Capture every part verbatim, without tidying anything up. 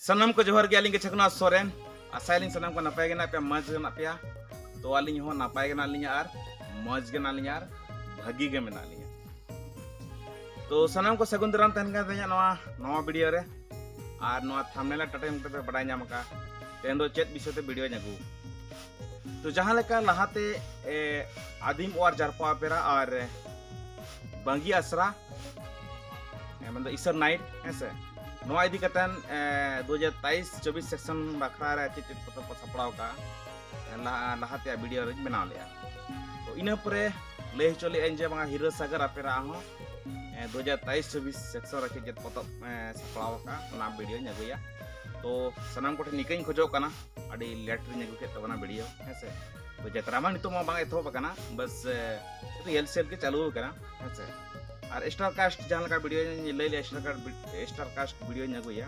ᱥᱟᱱᱟᱢ ᱠᱚ ᱡᱚᱦᱟᱨ ᱜᱮ, ᱟᱹᱞᱤᱧ ᱜᱮ ᱪᱷᱟᱠᱱᱟ ᱥᱚᱨᱮᱱ᱾ ᱟᱥᱟᱭᱟᱞᱤᱧ ᱥᱟᱱᱟᱢ ᱠᱚ ᱱᱟᱯᱟᱭ ᱜᱮ ᱢᱮᱱᱟᱜ ᱯᱮᱭᱟ, ᱢᱚᱡᱽ ᱜᱮ ᱢᱮᱱᱟᱜ ᱯᱮᱭᱟ᱾ ᱛᱚ ᱟᱹᱞᱤᱧ ᱦᱚᱸ ᱱᱟᱯᱟᱭ ᱜᱮ ᱢᱮᱱᱟᱜ ᱞᱤᱧᱟ ᱟᱨ ᱢᱚᱡᱽ ᱜᱮ ᱢᱮᱱᱟᱜ ᱞᱤᱧᱟ ᱟᱨ ᱵᱷᱟᱹᱜᱤ ᱜᱮ ᱢᱮᱱᱟᱜ ᱞᱤᱧᱟ᱾ ᱛᱚ ᱥᱟᱱᱟᱢ ᱠᱚ ᱥᱟᱹᱜᱩᱱ ᱫᱟᱨᱟᱢ ᱛᱟᱦᱮᱱ ᱠᱟᱱ ᱛᱟᱦᱮᱸᱫ ᱱᱚᱣᱟ ᱱᱚᱣᱟ ᱵᱷᱤᱰᱤᱭᱳ ᱨᱮ, ᱟᱨ ᱱᱚᱣᱟ ᱛᱷᱟᱢᱵᱽᱱᱮᱞ ᱟᱨ ᱴᱟᱭᱴᱮᱞ ᱛᱮᱯᱮ ᱵᱟᱰᱟᱭ ᱧᱟᱢ ᱟᱠᱟᱫᱼᱟ ᱛᱮᱦᱮᱧ ᱫᱚ ᱪᱮᱫ ᱵᱤᱥᱚᱭ ᱛᱮ ᱵᱷᱤᱰᱤᱭᱳᱧ ᱟᱹᱜᱩ᱾ ᱛᱚ ᱡᱟᱦᱟᱸ ᱞᱮᱠᱟ ᱞᱟᱦᱟᱛᱮ ᱮ, ᱟᱹᱫᱤᱢ ᱚᱣᱟᱨ ᱡᱟᱨᱯᱟ ᱚᱯᱮᱨᱟ ᱟᱨ ᱵᱟᱝᱜᱤ ᱟᱥᱨᱟ, ᱮ, ᱢᱮᱱᱫᱚ ᱤᱥᱟᱹᱨ ᱱᱟᱭᱤᱴ, ᱦᱮᱸ ᱥᱮ, ᱱᱚᱣᱟ ᱤᱫᱤ ᱠᱟᱛᱮᱱ ᱮ, ᱫᱩ ᱦᱟᱡᱟᱨ ᱛᱮᱭᱤᱥ ᱪᱚᱵᱵᱤᱥ ᱥᱮᱠᱥᱚᱱ ᱵᱟᱠᱷᱨᱟ ᱨᱮ ᱪᱮᱫ ᱪᱮᱫ ᱯᱚᱛᱚᱵ ᱠᱚ ᱥᱟᱯᱲᱟᱣ ᱟᱠᱟᱫᱼᱟ, ᱞᱟᱦᱟ ᱞᱟᱦᱟ ᱛᱮᱭᱟᱜ ᱵᱷᱤᱰᱤᱭᱳ ᱨᱮᱧ ᱵᱮᱱᱟᱣ ᱞᱮᱫᱼᱟ᱾ ᱛᱚ ᱤᱱᱟᱹ ᱯᱚᱨᱮ ᱞᱟᱹᱭ ᱦᱚᱪᱚ ᱞᱮᱫᱼᱟᱹᱧ ᱡᱮ ᱵᱟᱝᱟ ᱦᱤᱨᱟᱹ ᱥᱟᱜᱚᱨ ᱚᱯᱮᱨᱟ ᱦᱚᱸ ᱮ, ᱫᱩ ᱦᱟᱡᱟᱨ ᱛᱮᱭᱤᱥ ᱪᱚᱵᱵᱤᱥ ᱥᱮᱠᱥᱚᱱ ᱨᱮ ᱪᱮᱫ ᱪᱮᱫ ᱯᱚᱛᱚᱵ ᱮ, ᱥᱟᱯᱲᱟᱣ ᱟᱠᱟᱫᱼᱟ, ᱚᱱᱟ ᱵᱷᱤᱰᱤᱭᱳᱧ ᱟᱹᱜᱩᱭᱟ᱾ ᱛᱚ ᱥᱟᱱᱟᱢ ᱠᱚᱴᱷᱮᱱ ᱱᱤᱠᱟᱹᱧ ᱠᱷᱚᱡᱚᱜ ᱠᱟᱱᱟ, ᱟᱹᱰᱤ ᱞᱮᱴ ᱨᱤᱧ ᱟᱹᱜᱩ ᱠᱮᱫ ᱛᱟᱵᱚᱱᱟ ᱵᱷᱤᱰᱤᱭᱳ, ᱦᱮᱸ ᱥᱮ᱾ ᱛᱚ ᱡᱟᱛᱨᱟ ᱢᱟ ᱱᱤᱛᱚᱜ ᱢᱟ ᱵᱟᱝ ᱮᱛᱚᱦᱚᱵ ᱟᱠᱟᱱᱟ, ᱵᱟᱥ ᱮ, ᱨᱤᱦᱟᱨᱥᱮᱞ ᱜᱮ ᱪᱟᱹᱞᱩ ᱟᱠᱟᱱᱟ, ᱦᱮᱸ ᱥᱮ᱾ ᱟᱨ ᱥᱴᱟᱨ ᱠᱟᱥᱴ ᱡᱟᱦᱟᱸ ᱞᱮᱠᱟ ᱵᱷᱤᱰᱤᱭᱳᱧ ᱞᱟᱹᱭ ᱞᱮᱫᱼᱟ, ᱥᱴᱟᱨ ᱠᱟᱥᱴ ᱵᱷᱤ-, ᱥᱴᱟᱨ ᱠᱟᱥᱴ ᱵᱷᱤᱰᱤᱭᱳᱧ ᱟᱹᱜᱩᱭᱟ,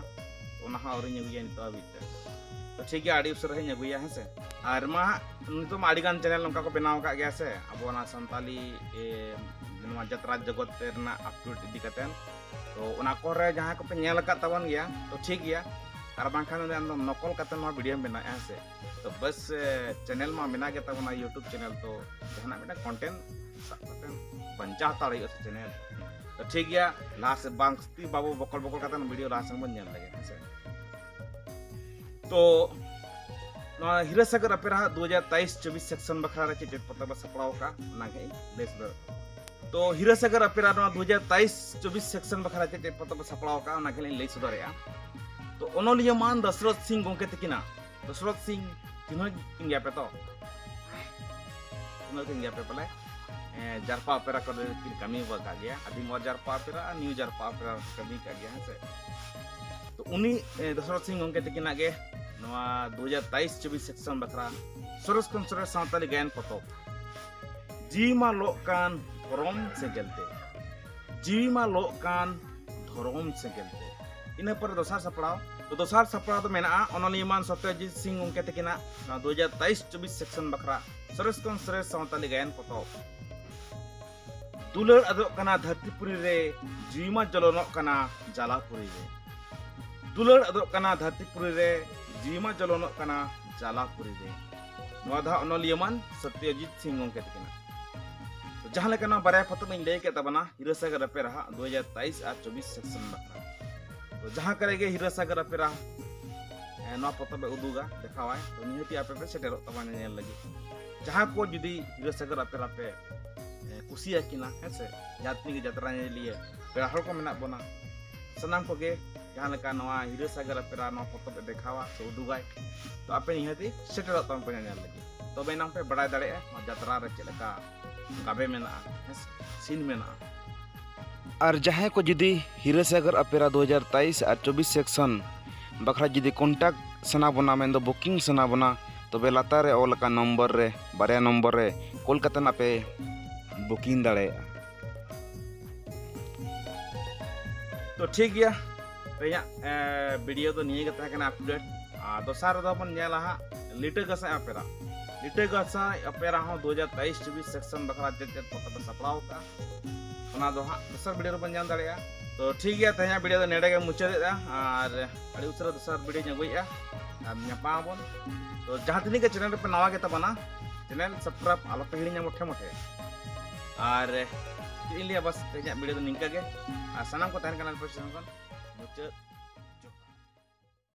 ᱚᱱᱟ ᱦᱚᱸ ᱟᱹᱣᱨᱤᱧ ᱟᱹᱜᱩᱭᱟ ᱱᱤᱛᱚᱜ ᱦᱟᱹᱵᱤᱡ ᱛᱮ᱾ ᱛᱚ ᱴᱷᱤᱠ ᱜᱮᱭᱟ, ᱟᱹᱰᱤ ᱩᱥᱟᱹᱨᱟ ᱦᱟᱸᱜ ᱤᱧ ᱟᱹᱜᱩᱭᱟ, ᱦᱮᱸ ᱥᱮ᱾ ᱟᱨ ᱢᱟ ᱦᱟᱸᱜ ᱱᱤᱛᱚᱜ ᱢᱟ ᱟᱹᱰᱤ ᱜᱟᱱ ᱪᱮᱱᱮᱞ ᱱᱚᱝᱠᱟ ᱠᱚ ᱵᱮᱱᱟᱣ ᱟᱠᱟᱫ ᱜᱮᱭᱟ ᱥᱮ, ᱟᱵᱚ ᱚᱱᱟ ᱥᱟᱱᱛᱟᱞᱤ ᱮ, ᱱᱚᱣᱟ ᱡᱟᱛᱨᱟ ᱡᱚᱜᱚᱛ ᱨᱮᱱᱟᱜ ᱟᱯᱰᱮᱴ ᱤᱫᱤ ᱠᱟᱛᱮᱱ᱾ ᱛᱚ ᱚᱱᱟ ᱠᱚᱨᱮ ᱡᱟᱦᱟᱸᱭ ᱠᱚᱯᱮ ᱧᱮᱞ ᱟᱠᱟᱫ ᱛᱟᱵᱚᱱ ᱜᱮᱭᱟ, ᱛᱚ ᱴᱷᱤᱠ ᱜᱮᱭᱟ, ᱟᱨ ᱵᱟᱝᱠᱷᱟᱱ ᱫᱚ ᱟᱢ ᱫᱚ ᱱᱚᱠᱚᱞ ᱠᱟᱛᱮ ᱱᱚᱣᱟ ᱵᱷᱤᱰᱤᱭᱳᱢ ᱵᱮᱱᱟᱣᱮᱫᱼᱟ, ᱦᱮᱸ ᱥᱮ᱾ ᱛᱚ ᱵᱟᱥ ᱮ, ᱪᱮᱱᱮᱞ ᱢᱟ ᱢᱮᱱᱟᱜ ᱜᱮ ᱛᱟᱵᱚᱱᱟ, YouTube ᱪᱮᱱᱮᱞ, ᱛᱚ ᱡᱟᱦᱟᱱᱟᱜ ᱢᱤᱫᱴᱟᱝ ᱠᱚᱱᱴᱮᱱᱴ ᱥᱟᱵ ᱠᱟᱛᱮ ᱵᱟᱧᱪᱟᱣ ᱦᱟᱛᱟᱲ ᱦᱩᱭᱩᱜᱼᱟ ᱥᱮ ᱪᱮᱱᱮᱞ᱾ ᱛᱚ ᱴᱷᱤᱠ ᱜᱮᱭᱟ, ᱞᱟᱦᱟ ᱥᱮᱫ ᱵᱟᱝ ᱥᱩᱛᱤ ᱵᱟᱵᱚ ᱵᱚᱠᱚᱞ ᱵᱚᱠᱚᱞ ᱠᱟᱛᱮ ᱵᱷᱤᱰᱤᱭᱳ ᱞᱟᱦᱟ ᱥᱮᱫ ᱵᱚᱱ ᱧᱮᱞ ᱞᱮᱜᱮ, ᱦᱮᱸ ᱥᱮ᱾ ᱛᱚ ᱱᱚᱣᱟ ᱦᱤᱨᱟᱹ ᱥᱟᱜᱚᱨ ᱚᱯᱮᱨᱟ ᱦᱟᱸᱜ ᱫᱩ ᱦᱟᱡᱟᱨ ᱛᱮᱭᱤᱥ ᱪᱚᱵᱵᱤᱥ ᱥᱮᱠᱥᱚᱱ ᱵᱟᱠᱷᱨᱟ ᱨᱮ ᱪᱮᱫ ᱪᱮᱫ ᱯᱚᱛᱚᱵ ᱮ ᱥᱟᱯᱲᱟᱣ ᱟᱠᱟᱫ, ᱚᱱᱟ ᱜᱮ ᱤᱧ ᱞᱟᱹᱭ ᱥᱚᱫᱚᱨ᱾ ᱛᱚ ᱦᱤᱨᱟᱹ ᱥᱟᱜᱚᱨ ᱚᱯᱮᱨᱟ ᱱᱚᱣᱟ ᱫᱩ ᱦᱟᱡᱟᱨ ᱛᱮᱭᱤᱥ ᱪᱚᱵᱵᱤᱥ ᱥᱮᱠᱥᱚᱱ ᱵᱟᱠᱷᱨᱟ ᱪᱮᱫ ᱪᱮᱫ ᱯᱚᱛᱚᱵ ᱮ ᱥᱟᱯᱲᱟᱣ ᱟᱠᱟᱫ, ᱚᱱᱟ ᱜᱮ ᱞᱤᱧ ᱞᱟᱹᱭ ᱥᱚᱫᱚᱨᱮᱜᱼᱟ᱾ ᱛᱚ ᱚᱱᱚᱞᱤᱭᱟᱹ ᱢᱟᱱ ᱫᱚᱥᱨᱚᱛᱷ ᱥᱤᱝ ᱜᱚᱢᱠᱮ ᱛᱟᱹᱠᱤᱱᱟᱜ, ᱫᱚᱥᱨᱚᱛᱷ ᱥᱤᱝ ᱪᱤᱱᱦᱟᱹᱣ ᱠᱤᱱ ᱜᱮᱭᱟ ᱯᱮ ᱛᱚ? ᱪᱤᱱᱦᱟᱹᱣ ᱠᱤᱱ ᱜᱮᱭᱟ ᱯᱮ ᱯᱟᱞᱮ? ᱮᱸ, ᱡᱟᱨᱯᱟ ᱚᱯᱮᱨᱟ ᱠᱚᱨᱮ ᱠᱤᱱ ᱠᱟᱹᱢᱤ ᱟᱠᱟᱫ ᱜᱮᱭᱟ, ᱟᱹᱫᱤᱢ ᱚᱣᱟᱨ ᱡᱟᱨᱯᱟ ᱚᱯᱮᱨᱟ ᱟᱨ ᱱᱤᱭᱩ ᱡᱟᱨᱯᱟ ᱚᱯᱮᱨᱟ ᱨᱮ ᱠᱟᱹᱢᱤ ᱟᱠᱟᱫ ᱜᱮᱭᱟ, ᱦᱮᱸ ᱥᱮ᱾ ᱛᱚ ᱩᱱᱤ ᱮ, ᱫᱚᱥᱨᱚᱛᱷ ᱥᱤᱝ ᱜᱚᱢᱠᱮ ᱛᱟᱹᱠᱤᱱᱟᱜ ᱜᱮ ᱱᱚᱣᱟ ᱫᱩ ᱦᱟᱡᱟᱨ ᱛᱮᱭᱤᱥ ᱪᱚᱵᱵᱤᱥ ᱥᱮᱠᱥᱚᱱ ᱵᱟᱠᱷᱨᱟ ᱥᱚᱨᱮᱥ ᱠᱷᱚᱱ ᱥᱚᱨᱮᱥ ᱥᱟᱶᱛᱟᱞᱤ ᱜᱟᱭᱟᱱ ᱯᱚᱛᱚᱵ ᱡᱤᱣᱤ ᱢᱟ ᱞᱚᱜ ᱠᱟᱱ ᱫᱷᱚᱨᱚᱢ ᱥᱮᱸᱜᱮᱞ ᱛᱮ, ᱡᱤᱣᱤ ᱢᱟ ᱞᱚᱜ ᱠᱟᱱ ᱫᱷᱚᱨᱚᱢ ᱥᱮᱸᱜᱮᱞ ᱛᱮ᱾ ᱤᱱᱟᱹ ᱯᱚᱨᱮ ᱫᱚᱥᱟᱨ ᱥᱟᱯᱲᱟᱣ, ᱛᱚ ᱫᱚᱥᱟᱨ ᱥᱟᱯᱲᱟᱣ ᱫᱚ ᱢᱮᱱᱟᱜᱼᱟ ᱚᱱᱚᱞᱤᱭᱟᱹ ᱢᱟᱱ ᱥᱚᱛᱭᱚᱡᱤᱛ ᱥᱤᱝ ᱜᱚᱢᱠᱮ ᱛᱟᱹᱠᱤᱱᱟᱜ ᱱᱚᱣᱟ ᱫᱩ ᱦᱟᱡᱟᱨ ᱛᱮᱭᱤᱥ ᱪᱚᱵᱵᱤᱥ ᱥᱮᱠᱥᱚᱱ ᱵᱟᱠᱷᱨᱟ ᱥᱚᱨᱮᱥ ᱠᱷᱚᱱ ᱥᱚᱨᱮᱥ ᱥᱟᱶᱛᱟᱞᱤ ᱜᱟᱭᱟᱱ ᱯᱚᱛᱚᱵ᱾ ᱫᱩᱞᱟᱹᱲ ᱟᱫᱚᱜ ᱠᱟᱱᱟ ᱫᱷᱟᱹᱨᱛᱤ ᱯᱩᱨᱤ ᱨᱮ, ᱡᱤᱣᱤ ᱢᱟ ᱡᱚᱞᱚᱱᱚᱜ ᱠᱟᱱᱟ ᱡᱟᱞᱟ ᱯᱩᱨᱤ ᱨᱮ᱾ ᱫᱩᱞᱟᱹᱲ ᱟᱫᱚᱜ ᱠᱟᱱᱟ ᱫᱷᱟᱹᱨᱛᱤᱯᱩᱨᱤ ᱨᱮ, ᱡᱤᱣᱤ ᱢᱟ ᱡᱚᱞᱚᱱᱚᱜ ᱠᱟᱱᱟ ᱡᱟᱞᱟᱯᱩᱨᱤ ᱨᱮ᱾ ᱱᱚᱣᱟ ᱫᱚ ᱦᱟᱸᱜ ᱚᱱᱚᱞᱤᱭᱟᱹ ᱢᱟᱱ ᱥᱚᱛᱭᱚᱡᱤᱛ ᱥᱤᱝ ᱜᱚᱢᱠᱮ ᱛᱟᱹᱠᱤᱱᱟᱜ᱾ ᱛᱚ ᱡᱟᱦᱟᱸ ᱞᱮᱠᱟ ᱱᱚᱣᱟ ᱵᱟᱨᱭᱟ ᱯᱚᱛᱚᱵ ᱤᱧ ᱞᱟᱹᱭ ᱠᱮᱫ ᱛᱟᱵᱚᱱᱟ, ᱦᱤᱨᱟᱹ ᱥᱟᱜᱚᱨ ᱚᱯᱮᱨᱟ ᱦᱟᱸᱜ ᱫᱩ ᱦᱟᱡᱟᱨ ᱛᱮᱭᱤᱥ ᱟᱨ ᱪᱚᱵᱵᱤᱥ ᱥᱮᱠᱥᱚᱱ ᱵᱟᱠᱷᱨᱟ᱾ ᱛᱚ ᱡᱟᱦᱟᱸ ᱠᱚᱨᱮ ᱜᱮ ᱦᱤᱨᱟᱹ ᱥᱟᱜᱚᱨ ᱚᱯᱮᱨᱟ, ᱮ, ᱱᱚᱣᱟ ᱯᱚᱛᱚᱵ ᱮ ᱩᱫᱩᱜᱟ, ᱫᱮᱠᱷᱟᱣᱟᱭ, ᱛᱚ ᱱᱤᱦᱟᱹᱛᱤ ᱟᱯᱮ ᱯᱮ ᱥᱮᱴᱮᱨᱚᱜ ᱛᱟᱵᱚᱱᱟ ᱧᱮᱧᱮᱞ ᱞᱟᱹᱜᱤᱫ᱾ ᱡᱟᱦᱟᱸ ᱠᱚ ᱡᱩᱫᱤ ᱦᱤᱨᱟᱹ ᱥᱟᱜᱚᱨ ᱚᱯᱮᱨᱟ ᱯᱮ, ᱮ, ᱠᱩᱥᱤᱭᱟᱠᱤᱱᱟ, ᱦᱮᱸ ᱥᱮ, ᱡᱟᱦᱟᱸ ᱛᱤᱱᱟᱹᱜ ᱜᱮ ᱡᱟᱛᱨᱟ ᱧᱮᱧᱮᱞᱤᱭᱟᱹ ᱯᱮᱲᱟ ᱦᱚᱲ ᱠᱚ ᱢᱮᱱᱟᱜ ᱵᱚᱱᱟ, ᱥᱟᱱᱟᱢ ᱠᱚᱜᱮ ᱡᱟᱦᱟᱸ ᱞᱮᱠᱟ ᱱᱚᱣᱟ ᱦᱤᱨᱟᱹ ᱥᱟᱜᱚᱨ ᱚᱯᱮᱨᱟ ᱱᱚᱣᱟ ᱯᱚᱛᱚᱵ ᱮ ᱫᱮᱠᱷᱟᱣᱟ ᱥᱮ ᱩᱫᱩᱜᱟᱭ, ᱛᱚ ᱟᱯᱮ ᱱᱤᱦᱟᱹᱛᱤ ᱥᱮᱴᱮᱨᱚᱜ ᱛᱟᱵᱚᱱ ᱯᱮ ᱧᱮᱧᱮᱞ ᱞᱟᱹᱜᱤᱫ᱾ ᱛᱚᱵᱮ ᱮᱱᱟᱝ ᱯᱮ ᱵᱟᱲᱟᱭ ᱫᱟᱲᱮᱭᱟᱜᱼᱟ ᱱᱚᱣᱟ ᱡᱟᱛᱨᱟ ᱨᱮ ᱪᱮᱫ ᱞᱮᱠᱟ ᱜᱟᱵᱮ ᱢᱮᱱᱟᱜᱼᱟ, ᱦᱮᱸ ᱥᱮ, ᱥᱤᱱ ᱢᱮᱱᱟᱜᱼᱟ᱾ ᱟᱨ ᱡᱟᱦᱟᱸᱭ ᱠᱚ ᱡᱩᱫᱤ ᱦᱤᱨᱟᱹ ᱥᱟᱜᱚᱨ ᱚᱯᱮᱨᱟ ᱫᱩ ᱦᱟᱡᱟᱨ ᱛᱮᱭᱤᱥ ᱟᱨ ᱪᱚᱵᱵᱤᱥ ᱥᱮᱠᱥᱚᱱ ᱵᱟᱠᱷᱨᱟ ᱡᱩᱫᱤ ᱠᱚᱱᱴᱟᱠᱴ ᱥᱟᱱᱟ ᱵᱚᱱᱟ, ᱢᱮᱱᱫᱚ ᱵᱩᱠᱤᱝ ᱥᱟᱱᱟ ᱵᱚᱱᱟ, ᱛᱚᱵᱮ ᱞᱟᱛᱟᱨ ᱨᱮ ᱚᱞ ᱟᱠᱟᱱ ᱱᱚᱢᱵᱚᱨ ᱨᱮ, ᱵᱟᱨᱭᱟ ᱱᱚᱢᱵᱚᱨ ᱨᱮ ᱠᱚᱞ ᱠᱟᱛᱮ ᱱᱟᱜ ᱯᱮ ᱵᱩᱠᱤᱝ ᱫᱟᱲᱮᱭᱟᱜᱼᱟ᱾ ᱛᱚ ᱴᱷᱤᱠ ᱜᱮᱭᱟ, ᱛᱮᱦᱮᱧᱟᱜ, ᱮ, ᱵᱷᱤᱰᱤᱭᱳ ᱫᱚ ᱱᱤᱭᱟᱹ ᱜᱮ ᱛᱟᱦᱮᱸ ᱠᱟᱱᱟ ᱟᱯᱰᱮᱴ᱾ ᱟᱨ ᱫᱚᱥᱟᱨ ᱨᱮᱫᱚ ᱵᱚᱱ ᱧᱮᱞᱟ ᱦᱟᱸᱜ ᱞᱤᱴᱟᱹ ᱜᱚᱸᱥᱟᱭ ᱚᱯᱮᱨᱟ᱾ ᱞᱤᱴᱟᱹ ᱜᱚᱸᱥᱟᱭ ᱚᱯᱮᱨᱟ ᱦᱚᱸ ᱫᱩ ᱦᱟᱡᱟᱨ ᱛᱮᱭᱤᱥ ᱪᱚᱵᱵᱤᱥ ᱥᱮᱠᱥᱚᱱ ᱵᱟᱠᱷᱨᱟ ᱪᱮᱫ ᱪᱮᱫ ᱯᱚᱛᱚᱵ ᱮ ᱥᱟᱯᱲᱟᱣ ᱠᱟᱜᱼᱟ, ᱚᱱᱟ ᱫᱚ ᱦᱟᱸᱜ ᱫᱚᱥᱟᱨ ᱵᱷᱤᱰᱤᱭᱳ ᱨᱮᱵᱚᱱ ᱧᱮᱞ ᱫᱟᱲᱮᱭᱟᱜᱼᱟ᱾ ᱛᱚ ᱴᱷᱤᱠ ᱜᱮᱭᱟ, ᱛᱮᱦᱮᱧᱟᱜ ᱵᱷᱤᱰᱤᱭᱳ ᱫᱚ ᱱᱮᱰᱮ ᱜᱮ ᱢᱩᱪᱟᱹᱫᱮᱫᱼᱟ, ᱟᱨ ᱟᱹᱰᱤ ᱩᱥᱟᱹᱨᱟ ᱫᱚᱥᱟᱨ ᱵᱷᱤᱰᱤᱭᱳ ᱧᱟᱢᱚᱜᱼᱟ, ᱟᱨ ᱧᱟᱯᱟᱢ ᱟᱵᱚᱱ᱾ ᱛᱚ ᱡᱟᱦᱟᱸ ᱛᱤᱱᱟᱹᱜ ᱜᱮ ᱪᱮᱱᱮᱞ ᱨᱮᱯᱮ ᱱᱟᱣᱟ ᱜᱮ ᱛᱟᱵᱚᱱᱟ, ᱪᱮᱱᱮᱞ ᱥᱟᱵᱥᱠᱨᱟᱭᱤᱵ ᱟᱞᱚᱯᱮ ᱦᱤᱲᱤᱧᱟ ᱢᱚᱴᱷᱮ ᱢᱚᱴᱷᱮ᱾ ᱟᱨ ᱪᱮᱫ ᱤᱧ ᱞᱟᱹᱭᱟ, ᱵᱟᱥ ᱛᱮᱦᱮᱧᱟᱜ ᱵᱷᱤᱰᱤᱭᱳ ᱫᱚ ᱱᱤᱝᱠᱟ ᱜᱮ᱾ ᱟᱨ ᱥᱟᱱᱟᱢ ᱠᱚ ᱛᱟᱦᱮᱱ ᱠᱟᱱᱟ ᱯᱟᱥᱮ ᱠᱷᱚᱱ ᱢᱩᱪᱟᱹᱫ